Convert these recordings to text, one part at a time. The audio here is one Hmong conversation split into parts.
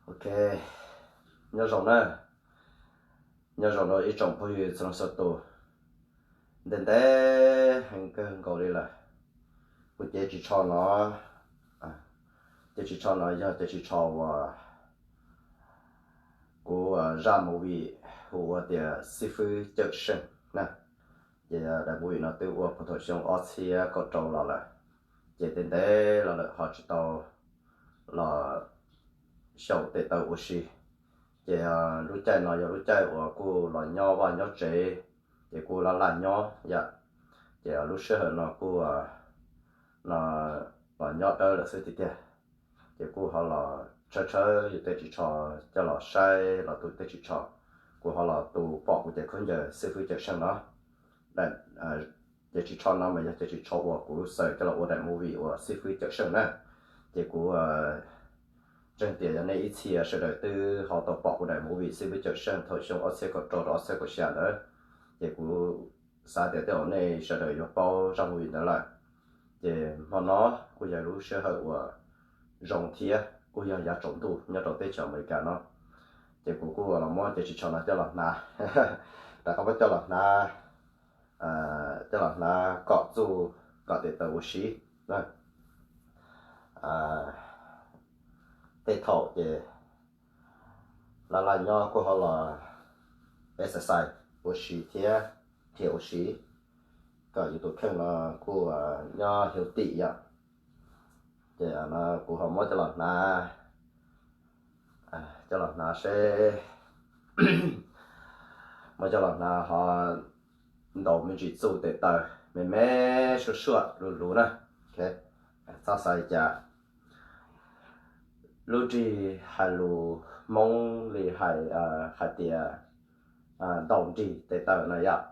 Ok, nyob zoo na, nyob zoo rau ib tsoom phooj ywg txhua leej txhua tus. Ntev ntev heev kawg nkaus li lawm, kuv cev ris tsho no, cev ris tsho no yog cev ris tsho uas kuv zaj movie hu ua tias Xib Fwb Cawm Seej na. Ces daim movie no twb ua puag thaum xyoo ob txhiab kaum rau los lawm, ces ntev ntev los lawm ho tsis tau los xyaum tes taw ua si. Ces lub caij no yog lub caij uas kuj los nyob vaj nyob tsev, ces kuj laj laj nyob yom. Ces lub sij hawm no kuj no los nyob dawb lawm xwb tiag tiag. Ces kuj ho los tshawb tshawb yus tej ris tsho coj los saib los tu tej ris tsho. Kuv ho los tu pom kuv cov khaub ncaws Xib Fwb Cawm Seej no. Ces ris tsho no mas yog ces ris tsho uas kuv xaws coj los ua daim movie uas Xib Fwb Cawm Seej na. Ces kuv ntseeg tias yog nej ib txhia sawv daws twb ho tau pom kuv daim movie Xib Fwb Cawm Seej thaum xyoo ob txhiab kaum rau rau ob txhiab kaum xya ntawd. Ces kuv xav tias tej zaum nej sawv daws yuav paub zaj movie ntawd lawm. Ces hmo no kuj yog lub sij hawm uas zoo thiab kuj yog yav tsaus ntuj nyob rau teb chaws Amelikas no. Ces kuv kuj los muab ces ris tsho no coj los hnav, rov qab muab coj los hnav, coj los hnav kom txuj kom tes taw ua si. Tej thaum ces laj laj nyob kuj ho los exercise ua si thiab, qhia ua si, kom yus tus kheej no kuj nyob healthy yom. Ces no kuv ho muab coj los hnav, coj los hnav seb, muab coj los hnav ho ntaus me ntsis txuj tes taw me me suaj suaj luv luv na. Txhob xav li cas. Lub nrig hais lus Hmoob li hais, hais tias ntaus nrig tes taw no yom.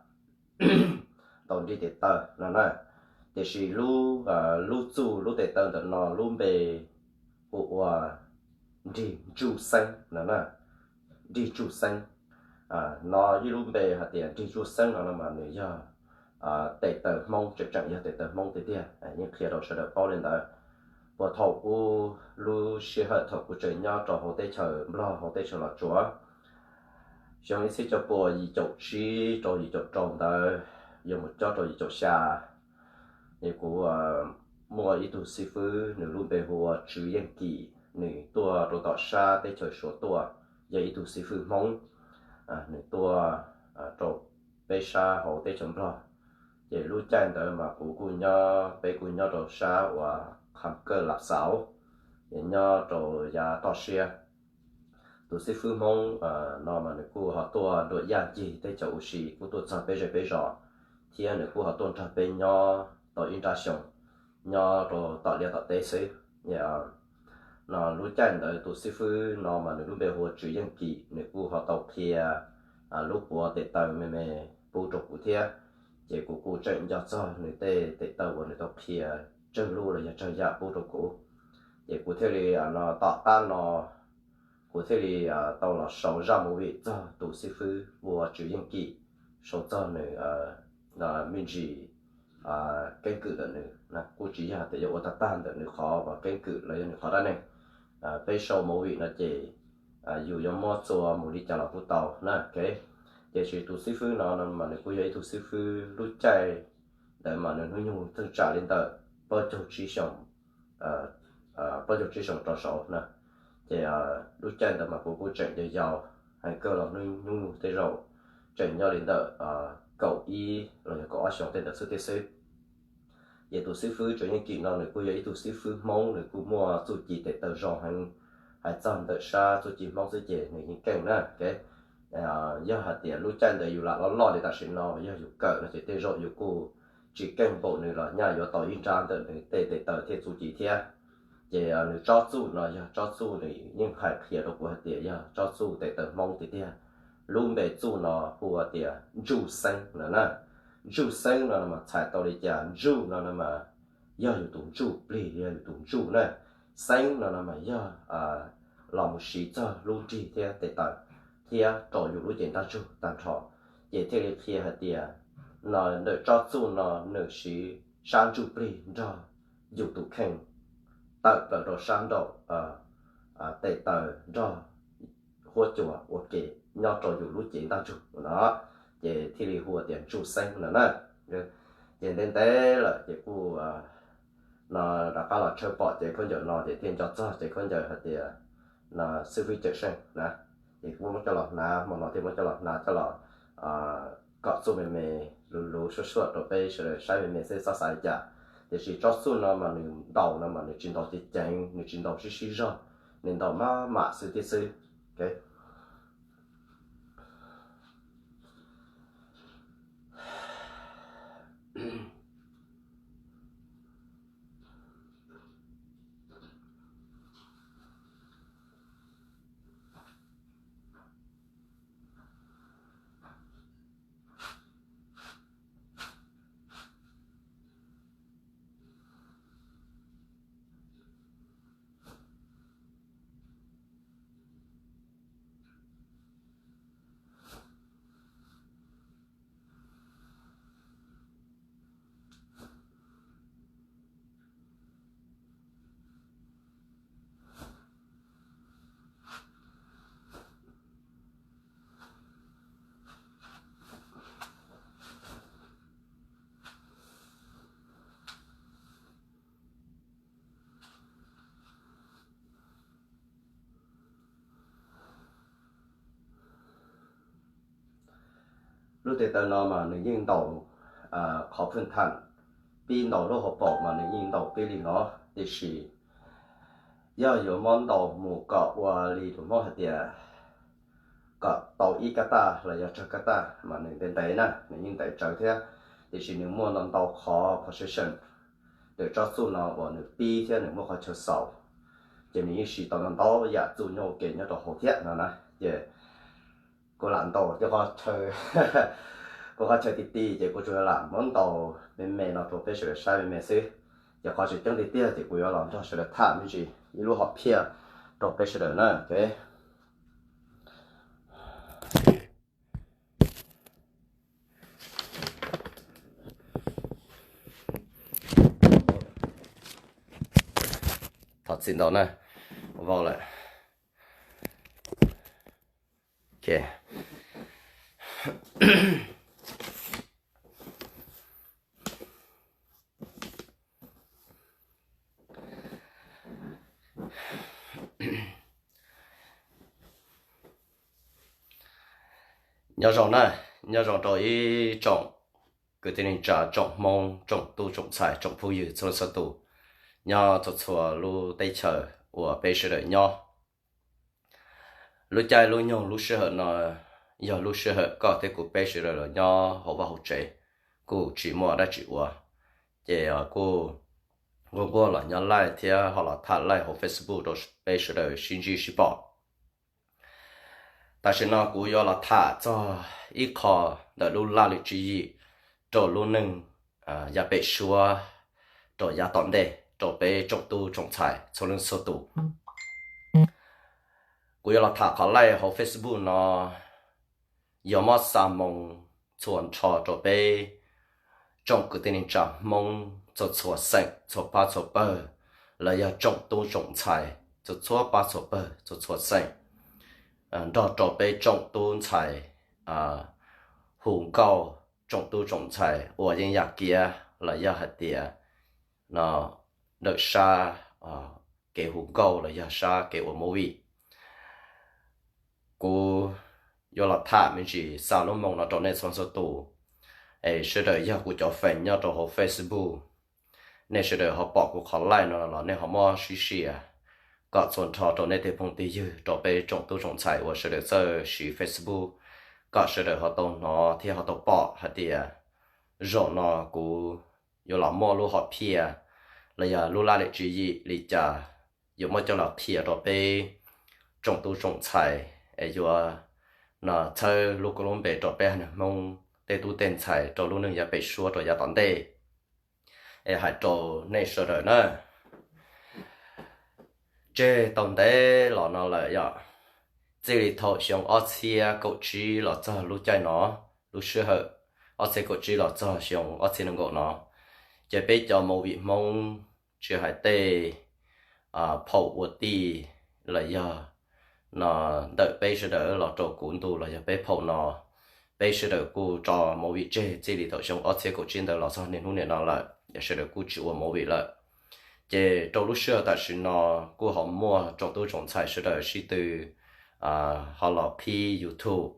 Ntaus nrig tes taw no na. Tiam sis lub txuj lub tes taw ntawm no lub npe hu ua nrig ntsuj xeeb no na. Nrig ntsuj xeeb no, ib lub npe hais tias nrig ntsuj xeeb no no mas nws yog tes taw Hmoob, tseem tseem yog tes taw Hmoob tiag tiag, yeej qhia rau sawv daws paub li ntawd. Puag thaum ub lub sij hawm thaum kuv tseem nyob rau hauv teb chaws Nplog hauv teb chaws Los Tsuas, xyoo ib txhiab cuaj pua yim caum tsib rau yim caum rau ntawd, yuav mus cob rau yim caum xya, es kuv muaj ib tug xib fwb nws lub npe hu ua Tswv Yeej Kim, nws tuaj rau tom sab teb chaws Suav tuaj, yog ib tug xib fwb Hmoob, nws tuaj rau peb sab hauv teb chaws Nplog. Ces lub caij ntawd mas kuv kuj nyob, peb kuj nyob rau sab uas Kham Kawj Lam Xauv, es nyob rau yav toj siab. Tus xib fwb Hmoob no mas nws kuj ho tuaj nruam yaj ncig teb chaws ua si, kuj tuaj txog peb zej peb zos, thiab nws kuj ho tuaj nrog peb nyob tau ib nrab xyoo, nyob rau tom liaj tom teb xwb. No lub caij ntawd tus xib fwb no mas nws lub npe hu ua Tswv Yeej Kim, nws kuj ho tau qhia lub puav tes taw me me pub rau kuv thiab. Ces kuv kuj tseem nco txog nws tej tes taw uas nws tau qhia tsawg lub los yog tsawg yam pub rau kuv. Ces kuv thiaj li no tom qab no kuv thiaj li tau los sau zaj movie txog tus xib fwb ua Tswv Yeej Kim, sau txog nws me ntsis keeb kwm ntawm nws, kuj tsis yog tias yuav ua tag tag ntawm nws qhov uas keeb kwm los yog nws qhov dab neeg. Peb sau movie no ces yus yuav muab txua mus li cas los kuj tau na. Tiam sis tus xib fwb no mas nws kuj yog ib tug xib fwb lub caij ntawd mas nws hnub nyoog thaj tsam li ntawm plaub caug tsib xyoo, plaub caug tsib xyoo rau saud na. Ces lub caij ntawd mas kuv kuj tseem yau yau heev kawg los hnub nyoog tej zaum tseem nyob li ntawm kaum ib los yog kaum ob xyoo tej ntawd xwb thiab xwb. Ces tus xib fwb Tswv Yeej Kim no nws kuj yog ib tug xib fwb Hmoob, nws kuj muaj txuj ci tes taw zoo heev. Hais txog ntawm sab txuj ci Hmoob xwb ces nws yeej keej na. Yog hais tias lub caij ntawd yus lam loj loj li tam sim no yog yus kawm no ces tej zaum yus kuj tsis keej npaum nws los nyaj yuav tau ib nrab ntawm nws tej tes taw thiab txuj ci thiab. Ces nws tsob txuj no yog tsob txuj nws yeej hais qhia rau kuv hais tias yog tsob txuj tes taw Hmoob tiag tiag. Lub npe txuj no hu tias ntsuj xeeb no na. Ntsuj xeeb no mas txhais tau li cas? Ntsuj no no mas yog yus tus ntsuj plig, yog yus tus ntsuj na. Xeeb no no mas yog los mus siv txog lub nrig thiab tes taw thiab rau yus lub cev ntaj ntsug tag nrho. Ces thiaj li qhia hais tias no ntawm tsob txuj no nws siv sab ntsuj plig nrog yus tus kheej tawm plaws rau sab nraum tes taw nrog huab cua ua ke nyob rau yus lub cev ntaj ntsug no, ces thiaj li hu tias ntsuj xeeb no na. Ces ntev ntev lawm ces kuj no rov qab los tshawb pom cev khaub ncaws no ces thiaj nco txog cev khaub ncaws hais tias no xib fwb Cawm Seej na, ces kuj muab coj los hnav, hmo no thiaj muab coj los hnav coj los kom txuj me me, luv luv suab suab rau peb sawv daws saib me me xwb txhob xav li cas. Tiam sis tsob txuj no mas nws ntaus no mas nws tsis ntaus ceev ceev, nws tsis ntaus sib sib zog, nws ntaus maj mam xwb thiab xwb. Lub tes taw no mas nws yeej ntaus qhov phwj tham, pib ntaus lub hauv paus mas nws yeej ntaus pib li no, tiam sis yog yuav muab ntaus mus kom ua li tus Hmoob hais tias kom tau ib kab taj los yog tsawg kab taj mas nws ntev ntev na, nws yeej ntev tsawv thiab. Tiam sis nws muaj ntau ntau qhov position ntawm tsob txuj no uas nws pib thiab nws muaj qhov chaw xaus, ces nws yeej siv tau ntau ntau yam txuj nyob ua ke nyob rau hauv thiab no na. Ces kuv lam ntaus cov qhov chaw, kuv qhov chaw ti ti ces kuv tsuas lam muab ntaus me me no rau peb sawv daws saib me me xwb. Ces qhov tseem ceeb tiag tiag ces kuv yuav los nrog sawv daws tham me ntsis ib lub hom phiaj rau peb sawv daws na. Thov txim ntau na, vau lawm. Nyob zoo na, nyob zoo rau ib tsoom kwv tij neej tsa, tsoom Hmoob, tsoom tub tsoom ntxhais, tsoom phooj ywg txhua leej txhua tus nyob txhua txhua lub teb chaws uas peb sawv daws nyob. Lub caij lub nyoog lub sij hawm no yog lub sij hawm koj thiab kuv peb sawv daws los nyob hauv vaj hauv tsev, kuj tsis muaj dab tsi ua, ces kuj nquag nquag los nyob live thiab ho los tham live hauv Facebook rau peb sawv daws sib ntsib sib pom. Tam sim no kuv yuav los tham txog ib qho ntawm lub laj lim tswv yim rau lub neej yav pem suab rau yav tom ntej rau peb tsoom tub tsoom ntxhais txhua leej txhua tus. Kuv yuav los tham qhov live hauv Facebook no, yuav muab xa moo txhua nrho rau peb tsoom kwv tij neej tsa Hmoob txhua txhua xeem txhua pab txhua pawg, los yog tsoom tub tsoom ntxhais txhua txhua pab txhua pawg txhua txhua xeem, nrog rau peb tsoom tub ntxhais hu nkauj, tsoom tub tsoom ntxhais uas yeej yam kiav los yog hais tias no ntawm sab kev hu nkauj los yog sab kev ua movie. Kuv yuav los tham me ntsis xa lub moo no rau nej txhua txhua tus, es sawv daws yog kuv cov fans nyob rau hauv Facebook, nej sawv daws ho pom kuv qhov live no los nej ho muab sib share kom txhua nrho rau nej tej phooj tej ywg, rau peb tsoom tub tsoom ntxhais uas sawv daws txawj siv Facebook, kom sawv daws ho tau hnov thiab ho tau pom hais tias zaum no kuv yuav los muaj lub hom phiaj los yog lub laj lim tswv yim li cas yuav muab coj los qhia rau peb tsoom tub tsoom ntxhais, es yuav no txhawb lub koob lub npe rau peb haiv neeg Hmoob tej tub tej ntxhais rau lub neej yav pem suab rau yav tom ntej. Es hais rau nej sawv daws na, tseg tau ntev los no lawm yom, txij li thaum xyoo ob txhiab kaum tsib los txog lub caij no, lub sij hawm ob txhiab kaum tsib los txog xyoo ob txhiab nees nkaum no, ces peb cov movie Hmoob tsis hais tej phaum ua tij, los yog no ntawm peb sawv daws los rau kuv ntu los yog peb phaum no, peb sawv daws kuj tso movie tseg txij li thaum xyoo ob txhiab kaum tsib ntawd los txog niaj hnub niam no lawm, yog sawv daws kuj tsis ua movie lawm. Ces rau lub sij hawm tam sim no kuj ho muaj tsoom tub tsoom ntxhais sawv daws sib tw ho los qhib YouTube,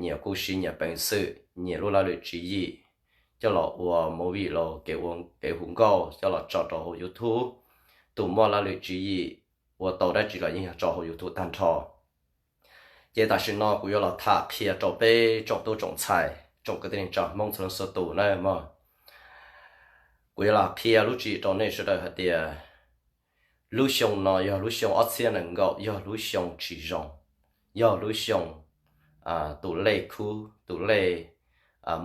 nyias kuj siv nyias peev xwm, nyias lub laj lwm tswv yim coj los ua movie los kev ua kev hu nkauj coj los tso rau hauv YouTube. Tus muaj laj lwm tswv yim ua tau dab tsi los yeej yog tso hauv YouTube tag nrho. Ces tam sim no kuv yuav los tham qhia rau peb tsoom tub tsoom ntxhais tsoom kwv tij neej tsa Hmoob txhua leej txhua tus na mog. Kuv yuav los qhia lub tswv yim rau nej sawv daws hais tias lub xyoo no yog lub xyoo ob txhiab nees nkaum yog lub xyoo tsis zoo, yog lub xyoo tus lej khub tus lej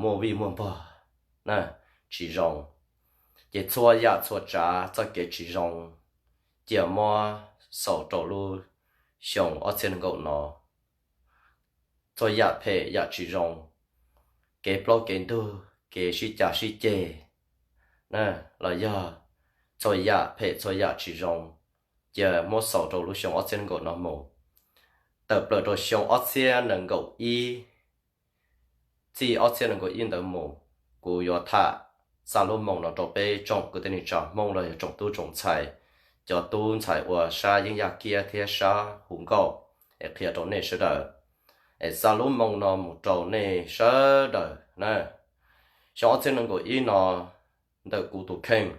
muaj vij muaj npog na, tsis zoo. Ces txhua yam txhua tsav txoj kev tsis zoo cia muab xaus rau lub xyoo ob txhiab nees nkaum no. Txhua yam phem yam tsis zoo, kev plaub kev ntug, kev sib cav sib ceg na, los yog txhua yam phem txhua yam tsis zoo cia muab xaus rau lub xyoo ob txhiab nees nkaum no mus. Tawm plaws rau xyoo ob txhiab nees nkaum ib, txij ob txhiab nees nkaum ib ntawd mus, kuv yuav tham xa lub moo no rau peb tsoom kwv tij neej tsa Hmoob los yog tsoom tub tsoom ntxhais, cov tub ntxhais uas sab Yeeb Yaj Kiab thiab sab hu nkauj, es qhia rau nej sawv daws, es xa lub moo no mus rau nej sawv daws na. Xyoo ob txhiab nees nkaum ib no, ntawm kuv tus kheej,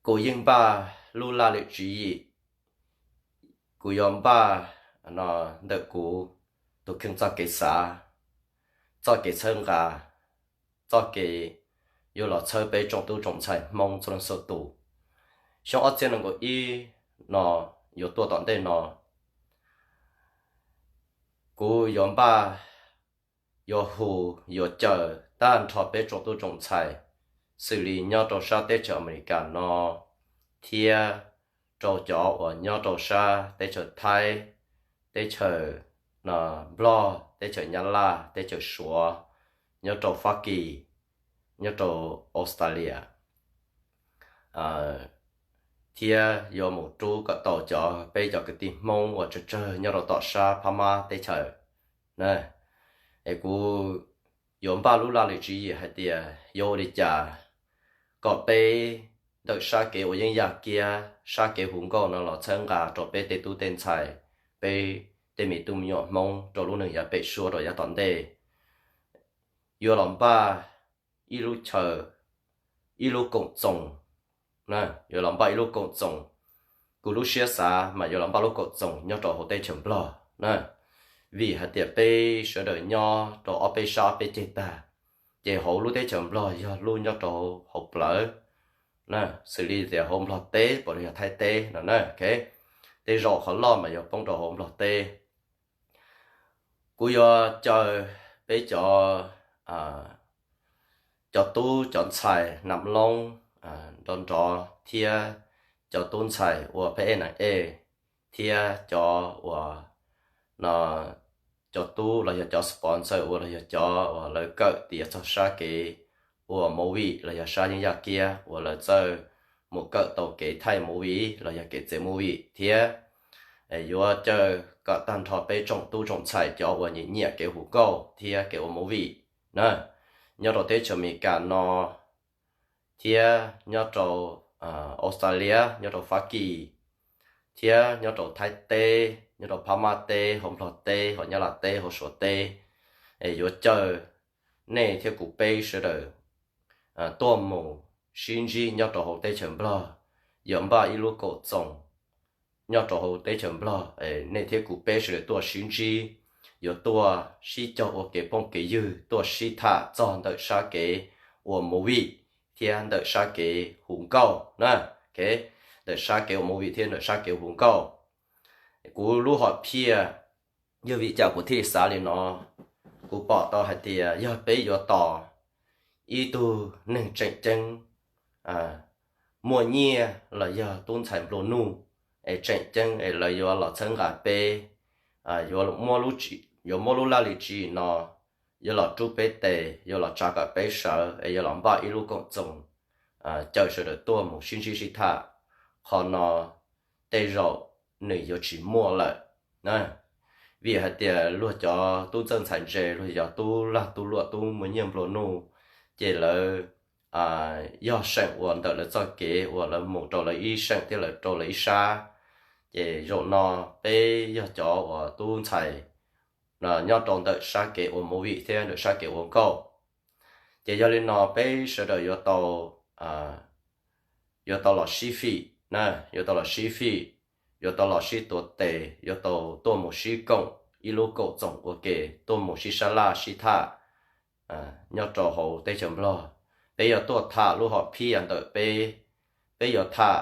kuv yeej npaj lub laj lwm tswv yim, kuv yuav npaj no ntawm kuv tus kheej txoj kev xav, txoj kev txhawb nqa, txoj kev yuav los txhawb peb tsoom tub tsoom ntxhais Hmoob txhua leej txhua tus. Xyoo ob txhiab nees nkaum ib no yuav tuaj tom ntej no, kuv yuav npaj, yuav hu, yuav caw tag nrho peb tsoom tub tsoom ntxhais, xws li nyob rau sab teb chaws Amelikas no, thiab rau cov uas nyob rau sab teb chaws Thaib, teb chaws Nplog, teb chaws Nyab Laj, teb chaws Suav, nyob rau Fab Kis, nyob rau Australia, thiab yuav mus rub kom tau cov peb cov kwv tij Hmoob uas tsawg tsawg nyob rau tom sab Phab Mab teb chaws na. Es kuv yuav npaj lub laj lwm tswv yim hais tias yuav ua li cas kom peb ntawm sab kev ua Yeeb Yaj Kiab, sab kev hu nkauj no los txhawb nqa rau peb tej tub tej ntxhais, peb tej me tub me nyuam Hmoob rau lub neej yav pem suab rau yav tom ntej. Yuav los npaj ib lub chaw, ib lub koom txoos, yuav los npaj ib lub koom txoos. Kuv lub siab xav mas yuav los npaj lub koom txoos nyob rau hauv teb chaws Nplog na, vim hais tias peb sawv daws nyob rau ob peb sab ob peb ceg tag, ces hauv lub teb chaws Nplog yog lub nyob rau hauv plawv, xws li tias hauv Nplog teb puas yog Thaib teb no na. Tej zaum qhov loj mas yuav poob rau hauv Nplog teb. Kuv yuav caw peb cov, cov tub cov ntxhais Nam Loob nrov nrov thiab cov tub ntxhais ua phab ej nam ej thiab cov uas no, cov tub los yog cov sponsor uas los yog cov uas lawv kawm tiav txog sab kev ua movie los yog sab Yeeb Yaj Kiab uas lawv txawj mus kawm tau kev thaij movie los yog kev txiav movie thiab yuav caw kom tag nrho peb tsoom tub tsoom ntxhais cov uas nyiam nyiam kev hu nkauj thiab kev ua movie na, nyob rau teb chaws Amelikas no thiab nyob rau Australia, nyob rau Fab Kis, thiab nyob rau Thaib teb, nyob rau Phab Mab teb, hauv Nplog teb, hauv Nyab Laj teb, hauv Suav teb, es yuav caw nej thiab kuv peb sawv daws tuaj mus sib ntsib nyob rau hauv teb chaws Nplog. Yuav npaj ib lub koom txoos nyob rau hauv teb chaws Nplog, nej thiab kuv peb sawv daws tuaj sib ntsib, yuav tuaj sib cog ua kev phooj kev ywg, tuaj sib tham txog ntawm sab kev ua movie thiab ntawm sab kev hu nkauj na. Ntawm sab kev ua movie thiab ntawm sab kev hu nkauj. Kuv lub hom phiaj yog vim cas kuv thiaj li xav li no? Kuv pom tau hais tias yog peb yuav tos ib tug neeg tseem ceeb, muaj nyiaj los yog tub ntxhais nplua nuj, es tseem ceeb es lawv yuav los txhawb nqa peb, yuav muab lub laj lim tswv no, yuav los rub peb tes, yuav los tsa kom peb sawv, es yuav los npaj ib lub koom txoos, caw sawv daws tuaj mus sib ntsib sib tham. Qhov no tej zaum nws yuav tsis muaj lawm. Vim hais tias luag cov tub txawj ntxhais ntse, luag cov tub lag tub luam tub muaj nyiaj nplua nuj, ces lawv yog seem uas ntawm lawv txoj kev uas lawv mus rau lawv ib seem thiab lawv rau lawv ib sab. Ces zaum no peb yog cov uas tub ntxhais nyob rau ntawm sab kev ua movie thiab ntawm sab kev ua nkauj. Ces yog li no peb sawv daws yuav tau yuav tau los sib fim na, yuav tau los sib fim, yuav tau los sib tuav tes, yuav tau tuaj mus sib koom ib lub koom txoos ua ke, tuaj mus sib sab laj sib tham nyob rau hauv teb chaws Nplog. Peb yuav tuaj tham lub hom phiaj ntawm peb, peb yuav tham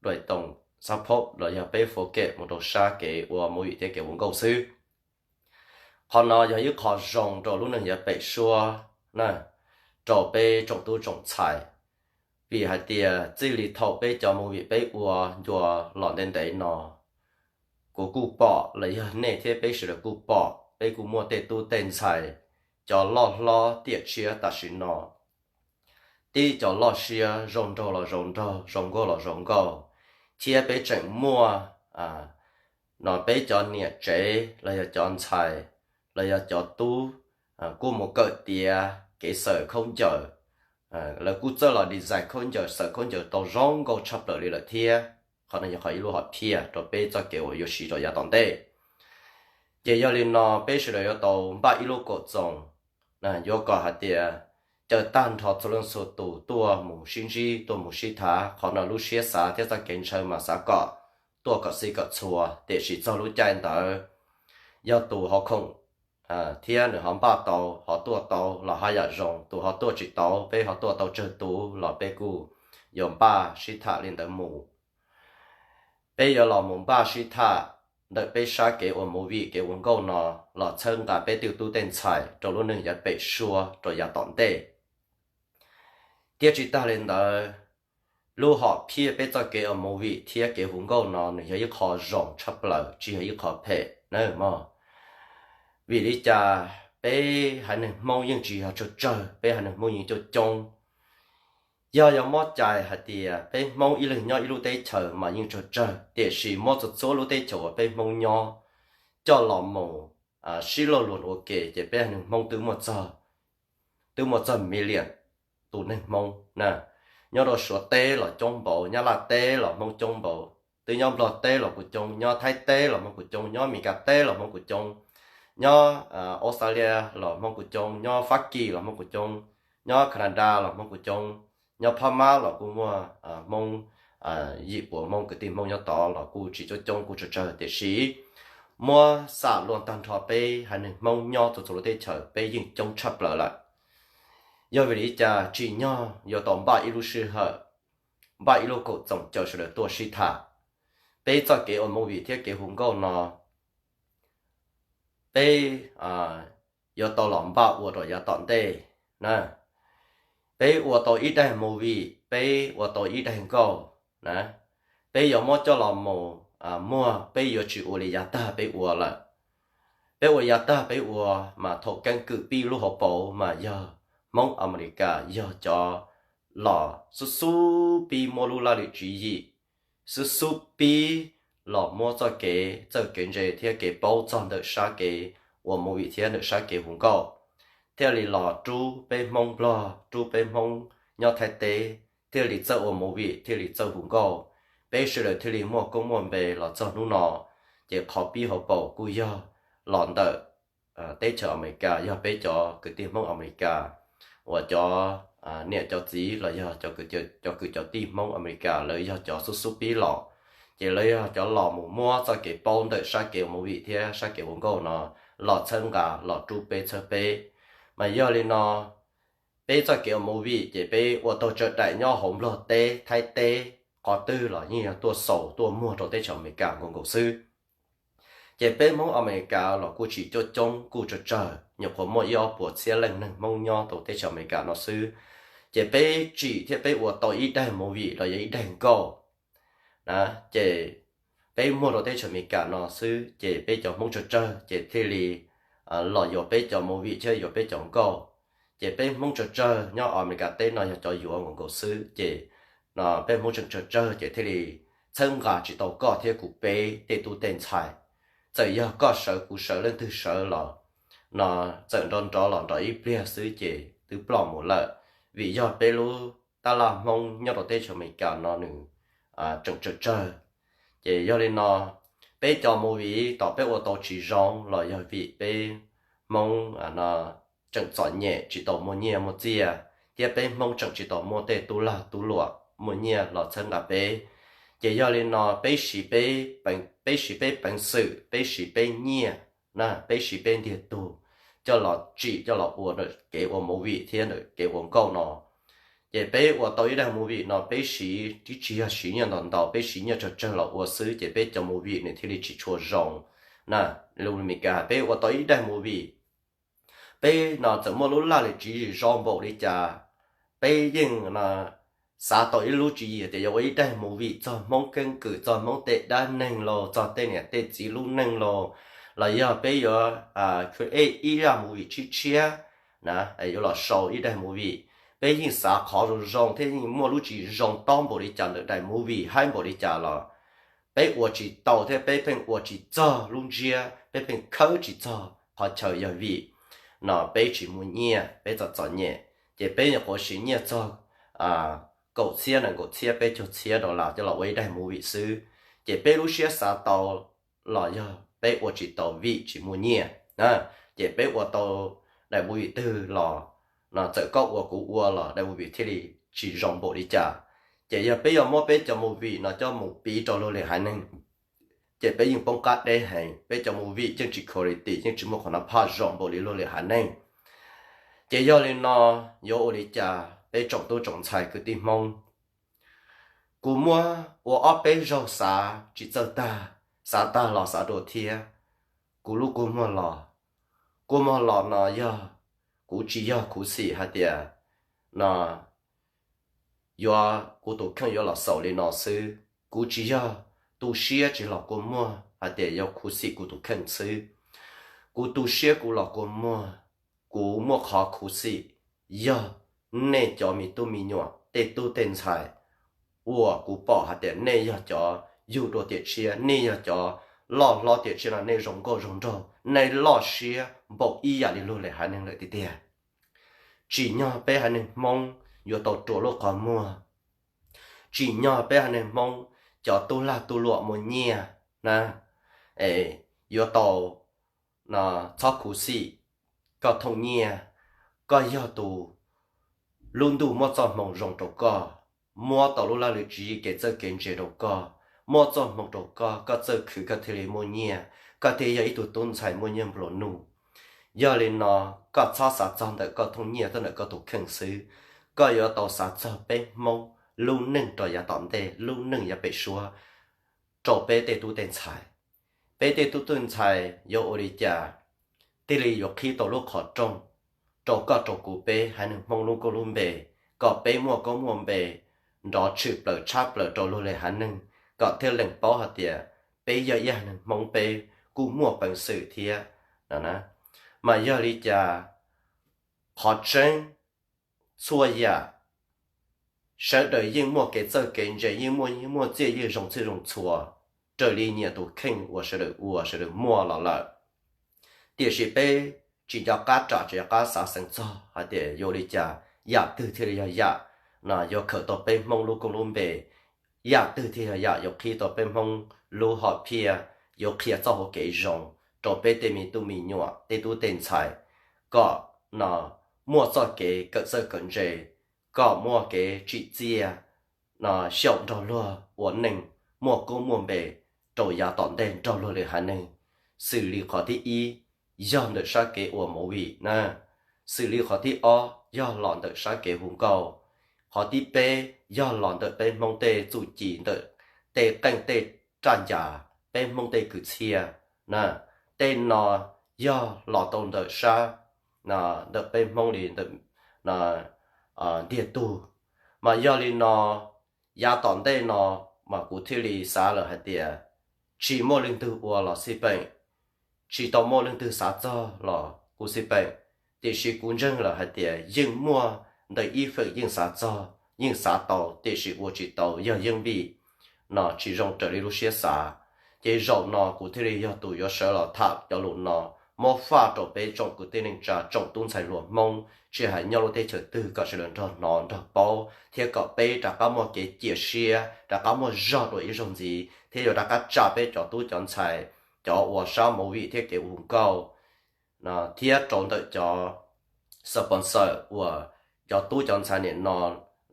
dua toos xab phob los yog peb fo kem mus rau sab kev ua movie thiab kev ua nkauj xwb. Qhov no yog ib qho zoo rau lub neej yav pem suab na, rau peb tsoom tub tsoom ntxhais. Vim hais tias txij li thaum peb cov movie peb ua ncua los ntev ntev no, kuv kuj pom los yog nej thiab peb sawv daws kuj pom, peb kuj muaj tej tub tej ntxhais, cov loj hlob tiam tshiab tam sim no, tib cov loj siab zoo nraug los zoo nraug, zoo nkauj los zoo nkauj, thiab peb tseem muaj no peb cov niam tsev los yog cov ntxhais los yog cov tub kuj mus kawm tiav kev xaws khaub ncaws. Lawv kuj txawj los design khaub ncaws, xaws khaub ncaws tau zoo nkauj tshaj plaws li lawm thiab. Qhov no yog qhov ib lub hom phiaj rau peb txoj kev uas yuav siv rau yav tom ntej. Ces yog li no peb sawv daws yuav tau npaj ib lub koom txoos, yuav kom hais tias caw tag nrho txhua leej txhua tus tuaj mus sib ntsib tuaj mus sib tham. Qhov no lub siab xav thiab txoj kev ntshaw mas xav kom tuaj kom xij kom txhua, tiam sis txog lub caij ntawd yog tus ho khoom thiab nws ho npaj tau ho tuaj tau los haj yam zoo, tus ho tuaj tsis tau peb ho tuaj tau tsawg tus los peb kuj yuav npaj sib tham li ntawd mus. Peb yuav los mus npaj sib tham ntawm peb sab kev ua movie kev ua nkauj no los txhawb nqa peb tej tub tej ntxhais rau lub neej yav pem suab rau yav tom ntej. Thiab tsis tag li ntawd, lub hom phiaj peb txoj kev ua movie thiab kev hu nkauj no nws yog ib qho zoo tshaj plaws, tsis yog ib qho phem na mog. Vim li cas? Peb haiv neeg Hmoob yeej tsis yog tsawg tsawg, peb haiv neeg Hmoob yeej coob coob. Yog yuav muab cais hais tias peb Hmoob ib leeg nyob ib lub teb chaws mas yeej tsawg tsawg, tiam sis muab txhua txhua lub teb chaws uas peb Hmoob nyob coj los mus sib luag luag ua ke ces peb haiv neeg Hmoob twb muaj txog, twb muaj txog million tus neeg Hmoob na. Nyob rau Suav teb los coob npaum, Nyab Laj teb los Hmoob coob npaum, twb nyob Nplog teb los kuj coob, nyob Thaib teb los Hmoob kuj coob, nyob Amelikas teb los Hmoob kuj coob, nyob Australia los Hmoob kuj coob, nyob Fab Kis los Hmoob kuj coob, nyob Canada los Hmoob kuj coob, nyob Phab Mab los kuj muaj Hmoob, yim puas Hmoob, kwv tij Hmoob nyob tod los kuj tsis coob coob, kuj tsawg tsawg, tiam sis muab xam luag tag nrho peb haiv neeg Hmoob nyob txhua txhua lub teb chaws peb yeej coob tshaj plaws lawm. Yog vim li cas tsim nyog yuav tau npaj ib lub sij hawm, npaj ib lub koom txoos caw sawv daws tuaj sib tham? Peb txoj kev ua movie thiab kev hu nkauj no peb yuav tau los npaj ua rau yav tom ntej na. Peb ua tau ib daig movie, peb ua tau ib daig nkauj na, peb yuav muab coj los mus muag, peb yuav tsis ua li yav tag peb ua lawm. Peb ua yav tag peb ua mas thaum keeb kwm pib lub hauv paus mas yog Hmoob Amelikas yog cov los xub xub pib muab lub laj lim tswv yim, xub xub pib los muab txoj kev txawj kev ntse thiab kev paub txog ntawm sab kev ua movie thiab ntawm sab kev hu nkauj, thiaj li los rub peb Hmoob Nplog, rub peb Hmoob nyob Thaib teb, thiaj li txawj ua movie, thiaj li txawj hu nkauj. Peb sawv daws thiaj li muaj koob muaj npe los txog hnub no. Ces qhov pib hauv paus kuj yog los ntawm teb chaws Amelikas, yog peb cov kwv tij Hmoob Amelikas uas cov niam cov txiv los yog cov kwv cov tij Hmoob Amelikas lawv yog cov xub xub pib los. Ces lawv yog cov los mus muab txoj kev paub ntawm sab kev ua movie thiab sab kev ua nkauj no los txhawb nqa, los rub peb txhawb peb. Mas yog li no, peb txoj kev ua movie ces peb ua taug tsawv daim nyob hauv Nplog teb, Thaib teb, qhov twg los yeej yog tuaj xaus tuaj muag rau teb chaws Amelikas nkaus nkaus xwb. Ces peb Hmoob Amelikas los kuj tsis coob coob, kuj tsawg tsawg, nyuam qhuav muaj ib ob puas txhiab leej neeg Hmoob nyob rau teb chaws Amelikas no xwb. Ces peb tsim thiab peb ua tau ib daig movie los yog ib daig nkauj na, ces peb muag rau teb chaws Amelikas no xwb, ces peb cov Hmoob tsawg tsawg ces thiaj li los yuav peb cov movie thiab yuav peb cov nkauj. Ces peb Hmoob tsawg tsawg nyob Amelikas teb no yog cov yuav nkaus nkaus xwb, ces peb Hmoob tseem tsawg tsawg ces thiaj li txhawb nqa tsis tau koj thiab kuv peb tej tub tej ntxhais. Txawm yog koj sawv kuv sawv leej twg sawv los no, txawm nrov nrov los nrov ib pliag xwb ces twb ploj mus lawm. Vim yog peb lub tab laj Hmoob nyob rau teb chaws Amelikas no nws tseem tsawg tsawg. Ces yog li no, peb cov movie tom peb ua tau tsis zoo los yog vim peb Hmoob tseem txom nyem tsis tau muaj nyiaj muaj txiaj, thiab peb Hmoob tseem tsis tau muaj tej tub lag tub luam muaj nyiaj los txhawb nqa peb. Ces yog li no peb siv peb, peb siv peb peev xwm, peb siv peb nyiaj na, peb siv peb ntiag tug coj los tsim coj los ua ntawm kev ua movie thiab ntawm kev ua nkauj no. Ces peb ua tau ib daim movie no peb siv tib tsis yog siv nyiaj ntau ntau, peb siv nyiaj tsawg tsawg los ua xwb ces peb cov movie nws thiaj li tsis tshua zoo na. Lus Meskas peb ua tau ib daim movie, peb no txawm muaj lub laj lim tswv yim zoo npaum li cas, peb yeej xav tau ib lub tswv yim tias yuav ua ib daim movie txog Hmoob keeb kwm, txog Hmoob tej dab neeg los txog tej niam tej txiv lub neej los, los yog peb yuav create ib zaj movie tshiab tshiab na, yuav los sau ib daim movie. Peb yeej xav qhov zoo zoo thiab yeej muaj lub tswv yim zoo tob npaum li cas ntawm daim movie haib npaum li cas los peb ua tsis tau thiab peb pheej ua tsis txog lub ntsiab, peb pheej khawb tsis txog qhov chaw yog vim no peb tsis muaj nyiaj, peb txom txom nyem. Ces peb nyuam qhuav siv nyiaj txog kaum txhiab nees nkaum txhiab peb caug txhiab dollar coj los ua ib daim movie xwb. Ces peb lub siab xav tau los yog peb ua tsis tau vim tsis muaj nyiaj. Ces peb ua tau daim movie twg los no txawm koj ua kuv ua los daim movie thiaj li tsis zoo npaum li cas. Ces yog peb yuav muab peb cov movie no coj mus piv rau luag lwm haiv neeg, ces peb yeej poob qab deb heev, peb cov movie yeej tsis quality, yeej tsis muaj qhov no phaj zoo npaum li luag lwm haiv neeg. Ces yog li no, yuav ua li cas peb tsoom tub tsoom ntxhais kwv tij Hmoob? Kuv muab ua ob peb zaug xav tsis txawj tag, xav tag los xav dua thiab. Kuv lub kua muag los, kua muag los no yog, kuv tsis yog khuv xim hais tias no yuav kuv tus kheej yuav los xaus li no xwb. Kuv tsis yog tu siab tsis los kua muag hais tias yuav khuv xim kuv tus kheej xwb. Kuv tu siab kuv los kua muag, kuv muaj qhov khuv xim yog nej cov me tub me nyuam tej tub tej ntxhais uas kuv pom hais tias nej yog cov yug dua tiam tshiab, nej yog cov loj hlob tiam tshiab no nej zoo nkauj zoo nraug, nej loj siab npaum ib yam li luag lwm haiv neeg lawm tiag tiag. Tsim nyog peb haiv neeg Hmoob yuav tau rua lub qhov muag. Tsim nyog peb haiv neeg Hmoob cov tub lag tub luam muaj nyiaj na, es yuav tau txhob khuv xim koj thooj nyiaj. Koj yog tus lub ntuj muab txoj hmoo zoo rau koj, muab tau lub laj lwm tswv yim kev txawj kev ntse rau koj, muab txoj hmoo rau koj, koj txawj khwv koj thiaj li muaj nyiaj, koj thiaj yog ib tug tub ntxhais muaj nyiaj nplua nuj. Yog li no, koj txhob xav txog ntawm koj thooj nyiaj, txog ntawm koj tus kheej xwb. Koj yuav tau xav txog peb Hmoob lub neej rau yav tom ntej, lub neej yav pem suab, rau peb tej tub tej ntxhais. Peb tej tub tej ntxhais yuav ua li cas thiaj li yuav qhib tau lub qhov rooj rau koj rau kuv peb haiv neeg Hmoob lub koob lub npe, kom peb muaj koob muaj npe nrov tshwm plaws tshab plaws rau luag lwm haiv neeg, kom thiaj lees paub hais tias peb yog ib haiv neeg Hmoob peb kuj muaj peev xwm thiab no na. Mas yog li cas, qhov tseeb, txhua yam sawv daws yeej muaj kev txawj kev ntse, yeej muaj nyiaj muaj txiaj, yeej zoo txhij zoo txhua, raws li nyias tus kheej uas sawv daws ua sawv daws muaj los lawm. Tiam sis peb tsis nco qab ram, tsis nco qab xav xeev txog hais tias yuav ua li cas yam twg thiaj li yog yam no yuav khaws tau peb Hmoob lub koob lub npe, yam twg thiaj yog yam yuav qhib tau peb Hmoob lub hom phiaj, yuav qhia txoj hauv kev zoo rau peb tej me tub me nyuam, tej tub tej ntxhais, kom no muaj txoj kev kawm txawj kawm ntse, kom muaj kev tsim txiaj no xyaum nrog luag ua neej, muaj koob muaj npe rau yav tom ntej nrog luag lwm haiv neeg. Xws li qhov thib ib yog ntawm sab kev ua movie na. Xws li qhov thib ob yog los ntawm sab kev hu nkauj. Qhov thib peb yog los ntawm peb Hmoob tej txuj ci, ntawm tej qeej tej raj ncas, peb Hmoob tej kwv txhiaj na. Tej no yog los tau ntawm sab, ntawm peb Hmoob li ntawm ntiag tug. Mas yog li no, yav tom ntej no mas kuv thiaj li xav lawm hais tias tsis muaj leej twg ua los xij peem, tsis tau muaj leej twg xav txog los kuj xij peem. Tiam sis kuv ntseeg lawm hais tias yeej muaj ntawm ib feem yeej xav txog, yeej xav tau, tiam sis ua tsis tau yog yeej vim no tsis zoo raws li lub siab xav. Ces zaum no kuv thiaj li yog tus yuav sawv los tham cov lus no, muab faj rau peb tsoom kwv tij neej tsa, tsoom tub ntxhais hluas Hmoob, tsis hais nyob lub teb chaws twg kom sawv daws nrog hnov nrog paub, thiab kom peb rov qab muaj kev cia siab, rov qab muaj zog dua ib zaug ntxiv, thiab yuav rov qab tsa peb cov tub cov ntxhais, cov uas sab movie thiab kev ua nkauj, thiab rau ntawm cov sponsor uas cov tub cov ntxhais nim no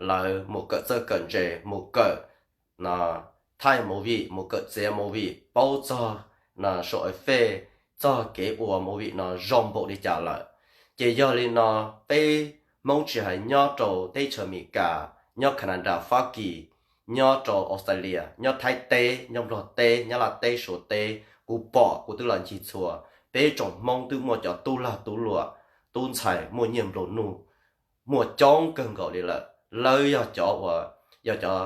lawv mus kawm txawj kawm ntse, mus kawm thaij movie, mus kawm txiav movie, paub txog social effect, txog kev ua movie no zoo npaum li cas lawm. Ces yog li no, peb Hmoob tsis hais nyob rau teb chaws Amelikas, nyob Canada, Fab Kis, nyob rau Australia, nyob Thaib teb, nyob Nplog teb, Nyab Laj teb, Suav teb, kuv pom kuv twb los ncig txhua, peb tsoom Hmoob twb muaj cov tub lag tub luam, tub ntxhais muaj nyiaj nplua nuj, muaj coob kawg nkaus li lawm. Lawv yog cov uas, yog cov,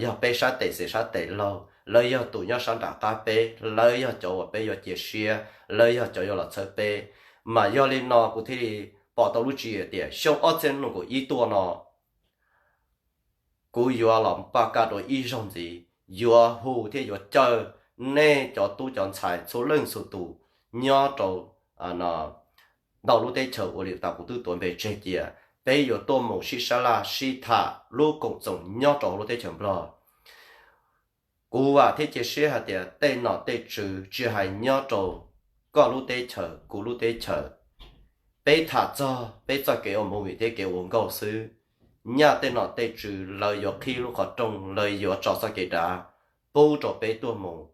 yog peb sab tes xev sab tes laug, lawv yog tus nyob sab nram qab peb, lawv yog cov uas peb yuav cia siab, lawv yog cov yuav los txhawb peb. Mas yog li no kuv thiaj li pom tau lub tswv yim tias xyoo ob txhiab nees nkaum ib tuaj no, kuv yuav los paj kaj dua ib zaug ntxiv, yuav hu thiab yuav caw nej cov tub cov ntxhais txhua leej txhua tus nyob rau ntau lub teb chaws ua li tas kuv twb tuav npe tseg cia, peb yuav tuaj mus sib sab laj sib tham lub koom txoos nyob rau hauv lub teb chaws Nplog. Kuv vam thiab cia siab hais tias tej nom tej tswv tsis hais nyob rau koj lub teb chaws kuv lub teb chaws, peb tham txog peb txoj kev ua movie thiab kev ua nkauj xwb, nyaj tej nom tej tswv lawv yuav qhib lub qhov rooj, lawv yuav tso txoj kev dav pub rau peb tuaj mus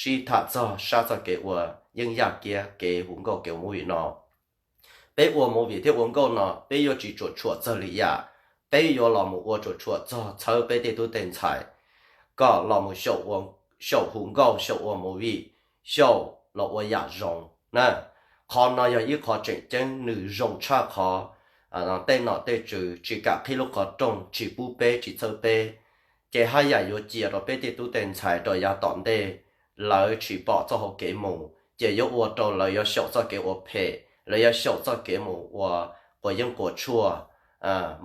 sib tham txog sab txoj kev ua yeeb yaj kiab kev hu nkauj kev ua movie no. Peb ua movie thiab ua nkauj no peb yuav tsis tsuam tshuam txog lwm yam, peb yuav los mus ua tsuam tshuam txog txhawb peb tej tub tej ntxhais kom los mus xyaum hu nkauj, xyaum ua movie, xyaum los ua yam zoo na. Qhov no yog ib qho tseem ceeb, nws zoo tshaj qhov tej nom tej tswv tsis kam qhib lub qhov rooj, tsis pub peb, tsis txhawb peb, ces haj yam yuav cia rau peb tej tub tej ntxhais rau yav tom ntej lawv tsis pom txoj hau kev mus, ces yuav ua rau lawv yuav xyaum txoj kev ua phem, lawv yuav xyaum txoj kev mus ua quas yeeb quas tshuaj,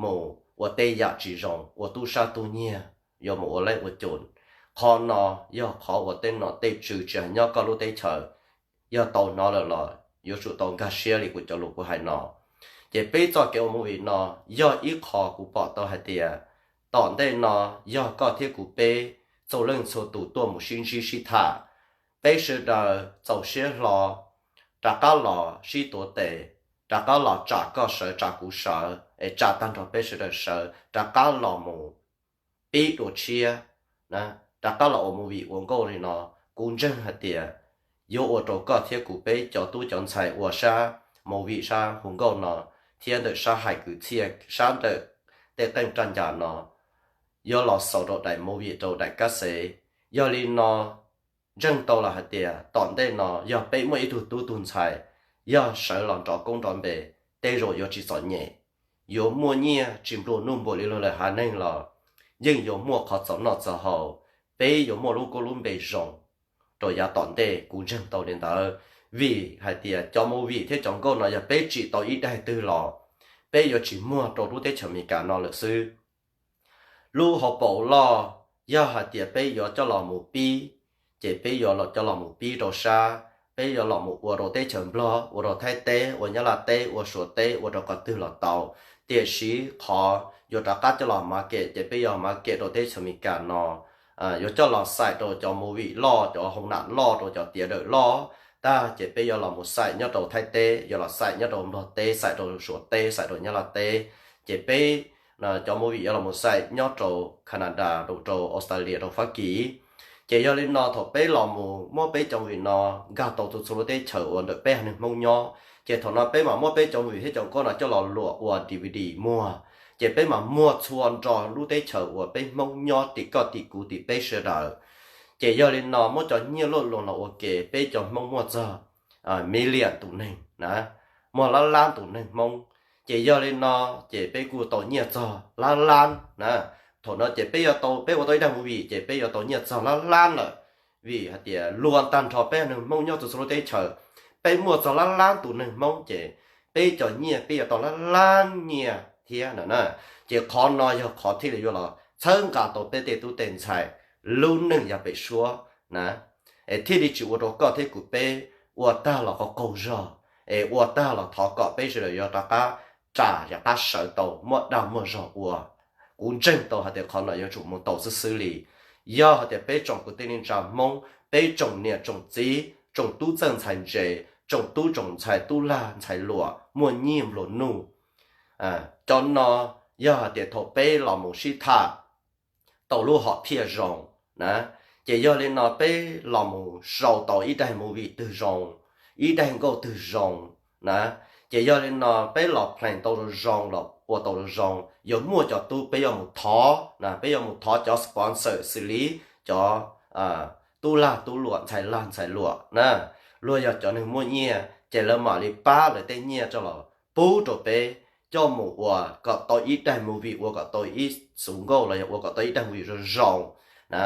mus ua tej yam tsis zoo, ua tub sab tub nyiag, yuav mus ua laib ua cum. Qhov no yog qhov uas tej nom tej tswv tsis hais nyob koj lub teb chaws yog tau hnov lawm los yuav tsum tau nkag siab li kuv cov lus kuv hais no. Ces peb txoj kev ua movie no yog ib qho kuv pom tau hais tias tom ntej no yog koj thiab kuv peb txhua leej txhua tus tuaj mus sib ntsib sib tham, peb sawv daws txaus siab hlo, rov qab los sib tuav tes, rov qab los tsam koj sawv tsam kuv sawv es tsam tag nrho peb sawv daws sawv rov qab los mus pib dua tshiab, rov qab los ua movie ua nkauj li no, kuv ntseeg hais tias yuav ua rau koj thiab kuv peb cov tub cov ntxhais ua sab movie sab hu nkauj no thiab ntawm sab hais kwv txhiaj sab ntawm tej qeej raj ncas no yuav los xaus rau daim movie rau daim kab xev. Yog li no ntseeg tau los hais tias tom ntej no yog peb muaj ib tug tub tug ntxhais yog sawv los nrov koob nrov npe, tej zaum yuav tsis txom nyem, yuav muaj nyiaj tsis nplua nuj npaum li luag lwm haiv neeg los yeej yuav muaj qhov txaus noj txaus haus, peb yuav muaj lub koob lub npe zoo rau yav tom ntej, kuv ntseeg tau li ntawd. Vim hais tias cov movie thiab cov nkauj no yog peb tsim tau ib daim twg los peb yuav tsis muag rau lub teb chaws Amelikas no lawm xwb. Lub hauv paus loj yog hais tias peb yuav coj los mus pib, ces peb yuav coj los mus pib rau sab, peb yuav los mus ua rau teb chaws Nplog, ua rau Thaib teb, ua Nyab Laj teb, ua Suav teb, ua rau qhov twg los tau. Tiam sis qhov yuav rov qab coj los market ces peb yuav market rau teb chaws Amelikas no, yuav coj los xais rau cov movie loj, cov hoo nam loj, rau cov tiav dawm loj tag ces peb yuav los mus xais nyob rau Thaib teb, yuav los xais nyob rau Nplog teb, xais rau Suav teb, xais rau Nyab Laj teb. Ces peb cov movie yuav los mus xais nyob rau Canada, rau Australia, rau Fab Kis. Ces yog li no thaum peb los mus muab peb cov movie no nkag tau txhua txhua lub teb chaws uas ntawm peb haiv neeg Hmoob nyob, ces thaum no peb mam muab peb cov movie thiab cov nkauj no coj los luam ua D V D muag, ces peb mam muag txhua nrog lub teb chaws uas peb Hmoob nyob tim koj tim kuv tim peb sawv daws. Ces yog li no muab cov nyiaj luaj luag los ua ke, peb cov Hmoob muaj txog million tus neeg na, muaj lab lab tus neeg Hmoob. Ces yog li no ces peb kuj tau nyiaj txog lab lab na. Thaum no ces peb yuav tau, peb ua tau ib daig movie ces peb yuav tau nyiaj txog lab lab lawm. Vim hais tias luag tag nrho peb neeg Hmoob nyob txhua txhua lub teb chaws, peb muaj txog lab lab tus neeg Hmoob ces peb cov nyiaj peb yuav tau lab lab nyiaj thiab na. Ces qhov no yog qhov thiaj li yuav los txhawb nqa tau peb tej tub tej ntxhais lub neej yav pem suab na, es thiaj li tsis ua rau koj thiab kuv peb ua tag los qaug qaug zog, es ua tag los thov kom peb sawv daws yuav rov qab ras, rov qab sawv tau muaj dag muaj zog ua. Kuv ntseeg tau hais tias qhov no yuav tsum mus tau xwb xwb li. Yog hais tias peb tsoom kwv tij neej tsa Hmoob, peb tsoom niam tsoom txiv, tsoom tub txawj ntxhais ntse, tsoom tub tsoom ntxhais tub lag ntxhais luam muaj nyiaj nplua nuj, cov no yog hais tias thaum peb los mus sib tham tau lub hom phiaj zoo na, ces yog li no peb los mus sau tau ib daig movie twg zoo, ib daig nkauj twg zoo na, ces yog li no peb los plan tau zoo zoo los ua tau zoo zoo, yuav muaj cov tub peb yuav mus thov na, peb yuav mus thov cov sponsor xws li cov tub lag tub luam, ntxhais lag ntxhais luam na, luag yog cov neeg muaj nyiaj ces lawv mam li pab lawv tej nyiaj coj los pub rau peb coj mus ua kom tau ib daig movie, ua kom tau ib xuv nkauj los yog ua kom tau ib daig movie zoo zoo na.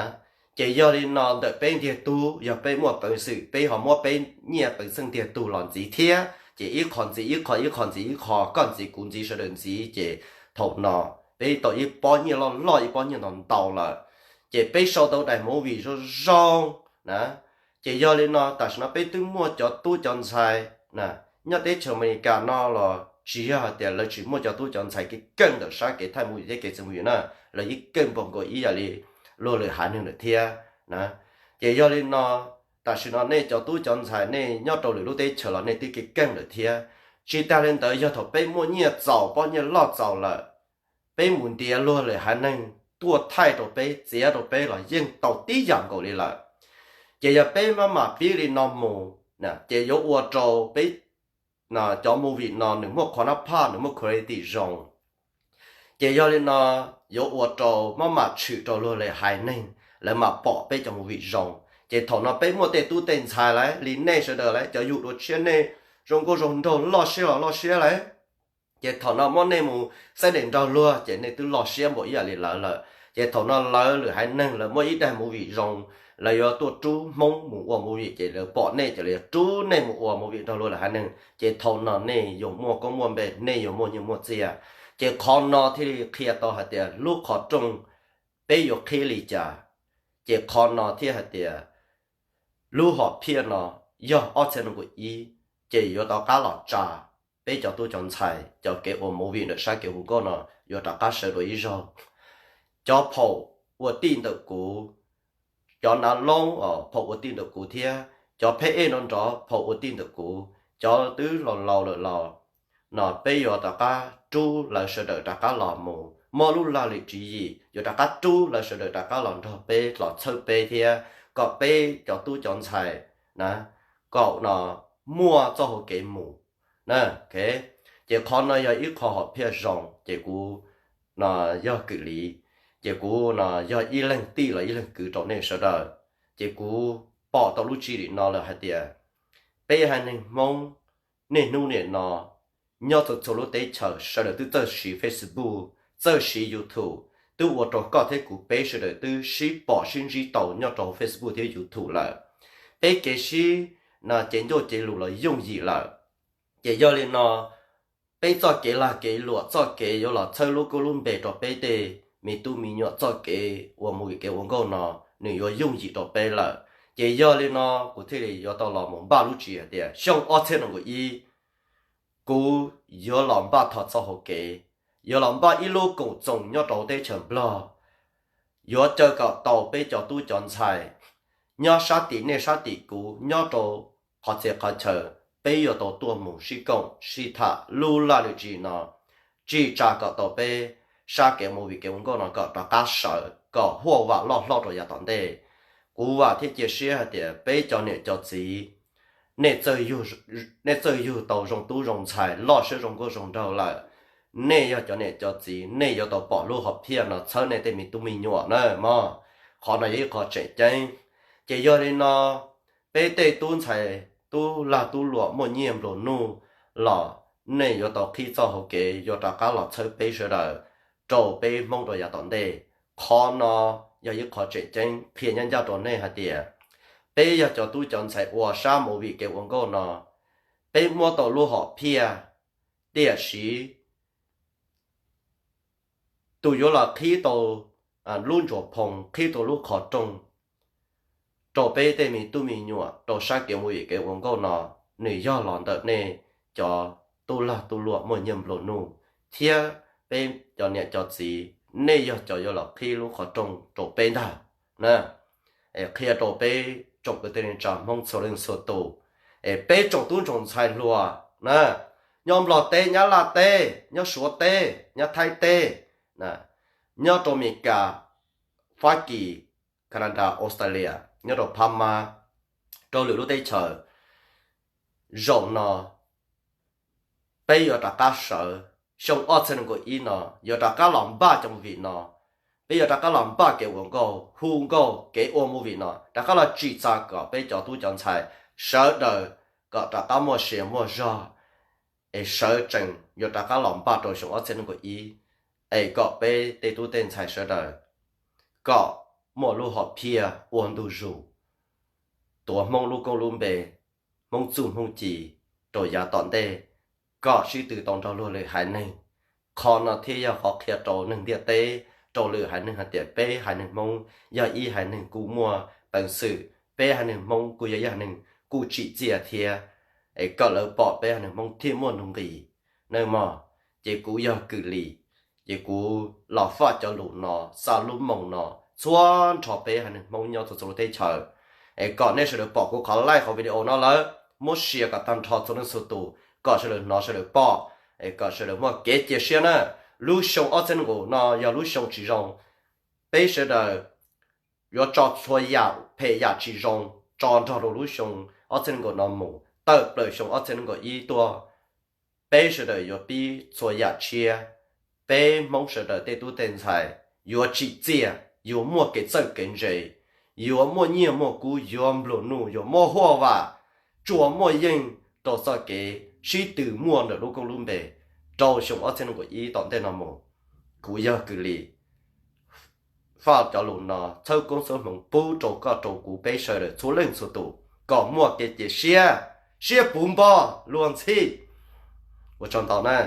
Ces yog li no ntawm peb ntiag tug, yog peb muaj peev xwm peb ho muab peb nyiaj peev xwm ntiag tug los ntxiv thiab, ces ib qho ntxiv ib qho, ib qho ntxiv ib qho, koj ntxiv kuv ntxiv sawv daws ntxiv, ces thaum no peb tau ib pob nyiaj loj loj, ib pob nyiaj ntau ntau lawm, ces peb sau tau daim movie zoo zoo na. Ces yog li no tam sim no peb twb muaj cov tub cov ntxhais na, nyob teb chaws Amelikas no los tsis yog hais tias lawv tsis muaj cov tub cov ntxhais kev keej ntawm sab kev thaij movie thiab kev txeem movie na, lawv yeej keej npaum nkaus ib yam li luag lwm haiv neeg lawm thiab na. Ces yog li no tam sim no nej cov tub cov ntxhais nej nyob rau lwm lub teb chaws los nej twb kev keej lawm thiab. Tsis tas li ntawd yog thaum peb muaj nyiaj txaus, pob nyiaj loj txaus lawm, peb mus ntiav luag lwm haiv neeg tuaj thaij rau peb, txiav rau peb los yeej tau tib yam nkaus li lawm. Ces yog peb maj mam pib li no mus ces yuav ua rau peb cov movie no nws muaj qhuav nab phaj, nws muaj quality zoo. Ces yog li no yuav ua rau maj mam tshwm rau luag lwm haiv neeg, lawv mam pom peb cov movie zoo. Ces thaum no peb muaj tej tub tej ntxhais lawm li nej sawv daws lawm, cov YouTube dua tshiab nej zoo nkauj zoo nraug loj siab los loj siab lawm. Ces thaum no muab nej mus xab dem nrog luag ces nej twb loj siab npaum ib yam li lawv lawm. Ces thaum no lawv lwm haiv neeg lawv muaj ib daig movie zoo, lawv yuav tuaj rub Hmoob mus ua movie ces lawv pom nej ces lawv yuav rub nej mus ua movie nrog luag lwm haiv neeg. Ces thaum no nej yuav muaj koob muaj npe, nej yuav muaj nyiaj muaj txiaj. Ces qhov no thiaj li qhia tau hais tias lub qhov rooj peb yuav qhib li cas. Ces qhov no thiaj hais tias lub hom phiaj no yog ob txhiab nees nkaum ib, ces yuav rov qab los tsa peb cov tub cov ntxhais cov kev ua movie ntawm sab kev hu nkauj no yuav rov qab sawv dua ib zaug. Cov phaum ua tij ntawm kuv, cov nav loob os phaum ua tij ntawm kuv thiab cov pheb ej nrov nrov phaum ua tij ntawm kuv, cov twb laus laus lawm los no peb yuav rov qab rub lawv sawv daws rov qab los mus muab lub laj lim tswv yim, yuav rov qab rub lawv sawv daws rov qab los nrog peb los txhawb peb thiab kom peb cov tub cov ntxhais na, kom no muaj txoj hau kev mus na. Ces qhov no yog ib qho hom phiaj zoo, ces kuv no yog kwv li, ces kuv no yog ib leeg tij los ib leeg kwv rau nej sawv daws. Ces kuv pom tau lub tswv yim no lawm hais tias peb haiv neeg Hmoob niaj hnub nim no nyob txhua txhua lub teb chaws sawv daws twb txawj siv Facebook, txawj siv YouTube, twb ua rau koj thiab kuv peb sawv daws twb sib pom sib ntsib tau nyob rau Facebook thiab YouTube lawm. Peb kev sib no cev ncauj cev lus los yooj yim lawm. Ces yog li no peb txoj kev lag kev luam, txoj kev yuav los txhawb lub koob lub npe rau peb tej me tub me nyuam, txoj kev ua movie kev ua nkauj no nws yuav yooj yim rau peb lawm. Ces yog li no kuv thiaj li yuav tau los mus npaj lub tswv yim tias xyoo ob txhiab nees nkaum ib, kuv yuav los npaj txoj hau kev, yuav los npaj ib lub koom txoos nyob rau teb chaws Nplog, yuav caw kom tau peb cov tub cov ntxhais nyob sab tim nej sab tim kuv, nyob rau qhov txhia qhov chaw, peb yuav tau tuaj mus sib koom sib tham lub laj lim tswv yim no, tsim tsa kom tau peb sab kev movie kev ua nkauj no kom rov qab sawv kom huaj vam loj hlob rau yav tom ntej. Kuv vam thiab cia siab hais tias peb cov niam cov txiv, nej txawj yug tau zoo tub zoo ntxhais loj siab zoo nkauj zoo nraug lawm, nej yog cov niam cov txiv nej yuav tau pom lub hom phiaj no txhawb nej tej me tub me nyuam na mog. Qhov no yog ib qho tseem ceeb. Ces yog li no peb tej tub ntxhais tub lag tub luam muaj nyiaj nplua nuj los nej yuav tau qhib txoj hau kev yuav rov qab los txhawb peb sawv daws rau peb Hmoob rau yav tom ntej. Qhov no yog ib qho tseem ceeb qhia ncaj ncaj rau nej hais tias peb yog cov tub cov ntxhais ua sab movie kev ua nkauj no, peb muab tau lub hom phiaj, tiam sis tus yuav los qhib tau lub ntsuas phoo qhib tau lub qhov rooj rau peb tej me tub me nyuam rau sab kev movie kev ua nkauj no, nws yog los ntawm nej cov tub lag tub luam muaj nyiaj nplua nuj, thiab peb cov niam cov txiv, nej yog cov yuav los qhib lub qhov rooj rau peb ntag na. Es qhia rau peb tsoom kwv tij neej tsa Hmoob txhua leej txhua tus, es peb tsoom tub tsoom ntxhais hluas na, nyob Nplog teb, nyob Laj teb, nyob Suav teb, nyob Thaib teb, nyob rau Amelikas, Fab Kis, Canada, Australia, nyob rau Phab Mab, rau lwm lub teb chaws, zaum no peb yuav rov qab sawv, xyoo ob txhiab nees nkaum ib no yuav rov qab los npaj cov movie no, peb yuav rov qab los npaj kev ua nkauj, hu nkauj, kev ua movie no rov qab los tsim txom kom peb cov tub cov ntxhais sawv daws kom rov qab muaj sia muaj zog, es sawv tsees yuav rov qab los npaj rau xyoo ob txhiab nees nkaum ib, es kom peb tej tub tej ntxhais sawv daws kom muaj lub hom phiaj ua ntu zus, tuav Hmoob lub koob lub npe, Hmoob txuj Hmoob ci rau yav tom ntej, kom sib tw tau nrog luag lwm haiv neeg. Qhov no thiaj yog qhov qhia rau neeg ntiaj teb, rau lwm haiv neeg hais tias peb haiv neeg Hmoob yog ib haiv neeg kuj muaj peev xwm, peb haiv neeg Hmoob kuj yog ib haiv neeg kuj tsim txiaj thiab, es kom lawv pom peb haiv neeg Hmoob thiaj muaj nuj nqis nawb mog. Ces kuv yog Kwm Lis, ces kuv los faj cov lus no, xa lub moo no txhua nrho peb haiv neeg Hmoob nyob txhua txhua lub teb chaws, es kom nej sawv daws pom kuv qhov like qhov video no lawm muab share kom tag nrho txhua leej txhua tus kom sawv daws hnov sawv daws pom, es kom sawv daws muaj kev cia siab na. Lub xyoo ob txhiab nees nkaum no yog lub xyoo tsis zoo, peb sawv daws yuav tso txhua yam phem yam tsis zoo tso nrog rau lub xyoo ob txhiab nees nkaum no mus, tawm plaws xyoo ob txhiab nees nkaum ib tuaj, peb sawv daws yuav pib txhua yam tshiab. Peb Hmoob sawv daws tej tub tej ntxhais yuav tsim txiaj, yuav muaj kev txawj kev ntse, yuav muaj nyiaj muaj kub, yuav nplua nuj, yuav muaj huaj vam, tsuas muaj yeej rau txoj kev sib tw muaj ntawm lub koob lub npe rau xyoo ob txhiab nees nkaum ib tom ntej no mus. Kuv yog Kwm Lis, faj cov lus no txhawb koob txhawb hmoov pub rau koj rau kuv peb sawv daws txhua leej txhua tus kom muaj kev cia siab, siab puv npo luag ntxhi. Ua tsaug ntau na.